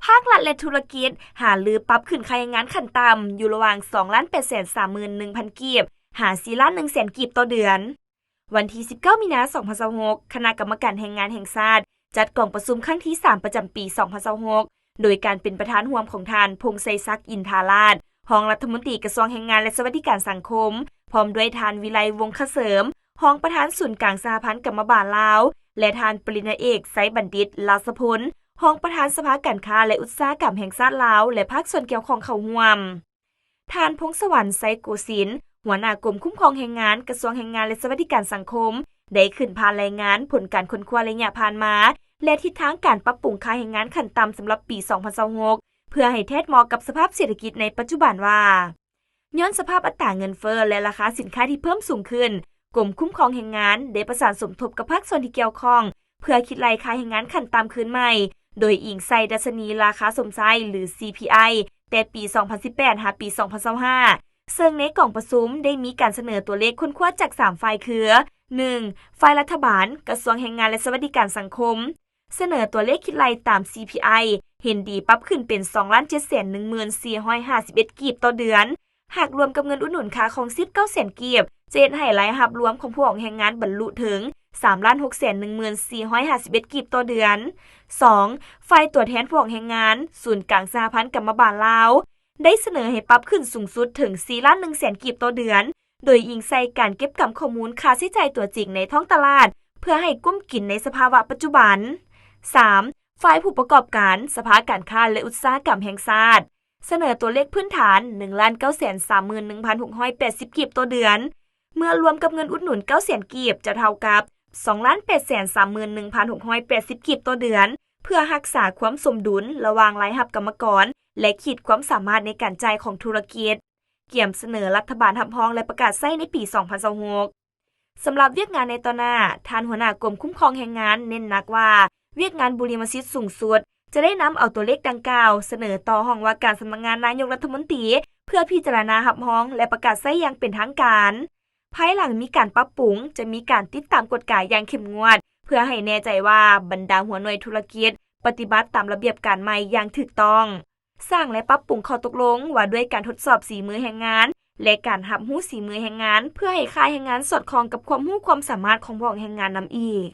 ພາກລັດ ແລະ ທຸລະກິດ ຫາລືປັບຂຶ້ນຄ່າແຮງງານຂັ້ນຕ່ຳ ຢູ່ລະຫວ່າງ ສອງລ້ານແປດແສນສາມໝື່ນໜຶ່ງພັນ ກີບ ຫາ ສີ່ລ້ານໜຶ່ງແສນ ກີບຕໍ່ເດືອນ. ວັນທີສິບເກົ້າ ມີນາ ສອງພັນຊາວຫົກ ຄະນະກຳມະການແຮງງານແຫ່ງຊາດ ຈັດກອງປະຊຸມຄັ້ງທີສາມ ປະຈຳປີ ສອງພັນຊາວຫົກ ໂດຍການເປັນປະທານຮ່ວມຂອງທ່ານ ພົງໄຊສັກ ອິນທາລາດ ຮອງລັດຖະມົນຕີກະຊວງແຮງງານ ແລະ ສະຫວັດດີການສັງຄົມ, ພ້ອມດ້ວຍທ່ານ ວິໄລ ວົງຄະເສີມ ຮອງປະທານສູນກາງສະຫະພັນກຳມະບານລາວ ແລະ ທ່ານ ປະລິນຍາເອກ ໄຊບັນດິດ ລາຊະພົນ ຮອງປະທານສະພາການຄ້າ ແລະ ອຸດສາຫະກຳແຫ່ງຊາດລາວ ແລະ ພາກສ່ວນກ່ຽວຂ້ອງເຂົ້າຮ່ວມ. ທ່ານ ພົງສະຫວັນ ໄຊໂກສິນ ຫົວໜ້າກົມຄຸ້ມຄອງແຮງງານ ກະຊວງແຮງງານ ແລະ ສະຫວັດດີການສັງຄົມ ໄດ້ຂຶ້ນຜ່ານລາຍງານຜົນການຄົ້ນຄວ້າໄລຍະຜ່ານມາ ແລະ ທິດທາງການປັບປຸງຄ່າແຮງງານຂັ້ນຕ່ຳສຳລັບປີ ສອງພັນຊາວຫົກ ເພື່ອໃຫ້ແທດເໝາະກັບສະພາບເສດຖະກິດໃນປັດຈຸບັນວ່າ ຍ້ອນສະພາບອັດຕາເງິນເຟີ້ ແລະ ລາຄາສິນຄ້າທີ່ເພີ່ມສູງຂຶ້ນ, ກົມຄຸ້ມຄອງແຮງງານໄດ້ປະສານສົມທົບກັບພາກສ່ວນທີ່ກ່ຽວຂ້ອງ ເພື່ອຄິດໄລ່ຄ່າແຮງງານຂັ້ນຕ່ຳຄືນໃໝ່, ໂດຍອີງໃສ່ດັດຊະນີລາຄາຊົມໃຊ້ ຫຼື ຊີພີໄອ ແຕ່ປີ ສອງພັນສິບແປດ ຫາປີ ສອງພັນຊາວຫ້າ ເຊິ່ງໃນກອງປະຊຸມໄດ້ມີການສະເໜີຕົວເລກຄົ້ນຄວ້າຈາກສາມຝ່າຍຄື ໜຶ່ງ ຝ່າຍລັດຖະບານ, ກະຊວງແຮງງານ ແລະ ສະຫວັດດີການສັງຄົມ ສະເໜີຕົວເລກຄິດໄລ່ຕາມ ຊີພີໄອ ເຫັນດີປັບຂຶ້ນເປັນ ສອງລ້ານເຈັດແສນໜຶ່ງໝື່ນສີ່ຮ້ອຍຫ້າສິບເອັດ ກີບຕໍ່ເດືອນ, ຫາກລວມກັບເງິນອຸດໜູນຄ່າຄອງຊີບ ເກົ້າແສນ ກີບ ຈະເຮັດໃຫ້ລາຍຮັບລວມຂອງຜູ້ອອກແຮງງານບັນລຸເຖິງ ສາມລ້ານຫົກແສນໜຶ່ງໝື່ນສີ່ຮ້ອຍຫ້າສິບເອັດ ກີບຕໍ່ເດືອນ. ສອງ ຝ່າຍຕົວແທນຜູ້ອອກແຮງງານ ສູນກາງສະຫະພັນກຳມະບານລາວ ໄດ້ສະເໜີໃຫ້ປັບຂຶ້ນສູງສຸດເຖິງ ສີ່ລ້ານໜຶ່ງແສນ ກີບຕໍ່ເດືອນ ໂດຍອີງໃສ່ການເກັບກຳຂໍ້ມູນຄ່າໃຊ້ຈ່າຍຕົວຈິງໃນທ້ອງຕະຫຼາດ ເພື່ອໃຫ້ກຸ້ມກິນໃນສະພາວະປັດຈຸບັນ. ສາມ ຝ່າຍຜູ້ປະກອບການ ສະພາການຄ້າ ແລະ ອຸດສາຫະກຳແຫ່ງຊາດ ສະເໜີຕົວເລກພື້ນຖານ ໜຶ່ງລ້ານເກົ້າແສນສາມໝື່ນໜຶ່ງພັນຫົກຮ້ອຍແປດສິບ ກີບຕໍ່ເດືອນ, ເມື່ອລວມກັບເງິນອຸດໜູນ ເກົ້າແສນ ກີບ ຈະເທົ່າກັບ ສອງລ້ານແປດແສນສາມໝື່ນໜຶ່ງພັນຫົກຮ້ອຍແປດສິບ ກີບຕໍ່ເດືອນ, ເພື່ອຮັກສາຄວາມສົມດຸນລະຫວ່າງລາຍຮັບກຳມະກອນ ແລະ ຂີດຄວາມສາມາດໃນການຈ່າຍຂອງທຸລະກິດ. ກຽມສະເໜີລັດຖະບານຮັບຮອງ ແລະ ປະກາດໃຊ້ໃນປີ ສອງພັນຊາວຫົກ. ສຳລັບວຽກງານໃນຕໍ່ໜ້າ, ທ່ານຫົວໜ້າກົມຄຸ້ມຄອງແຮງງານເນັ້ນໜັກວ່າ ວຽກງານບຸລິມະສິດສູງສຸດ ຈະໄດ້ນຳເອົາຕົວເລກດັ່ງກ່າວສະເໜີຕໍ່ຫ້ອງວ່າການສຳນັກງານນາຍົກລັດຖະມົນຕີ ເພື່ອພິຈາລະນາຮັບຮອງ ແລະ ປະກາດໃຊ້ຢ່າງເປັນທາງການ. ພາຍຫຼັງມີການປັບປຸງ, ຈະມີການຕິດຕາມກວດກາຢ່າງເຂັ້ມງວດ ເພື່ອໃຫ້ແນ່ໃຈວ່າບັນດາຫົວໜ່ວຍທຸລະກິດປະຕິບັດຕາມລະບຽບການໃໝ່ຢ່າງຖືກຕ້ອງ. ສ້າງ ແລະ ປັບປຸງຂໍ້ຕົກລົງວ່າດ້ວຍການທົດສອບສີມືແຮງງານ ແລະ ການຮັບຮູ້ສີມືແຮງງານ ເພື່ອໃຫ້ຄ່າແຮງງານສອດຄ່ອງກັບຄວາມຮູ້ຄວາມສາມາດຂອງຜູ້ອອກແຮງງານນຳອີກ.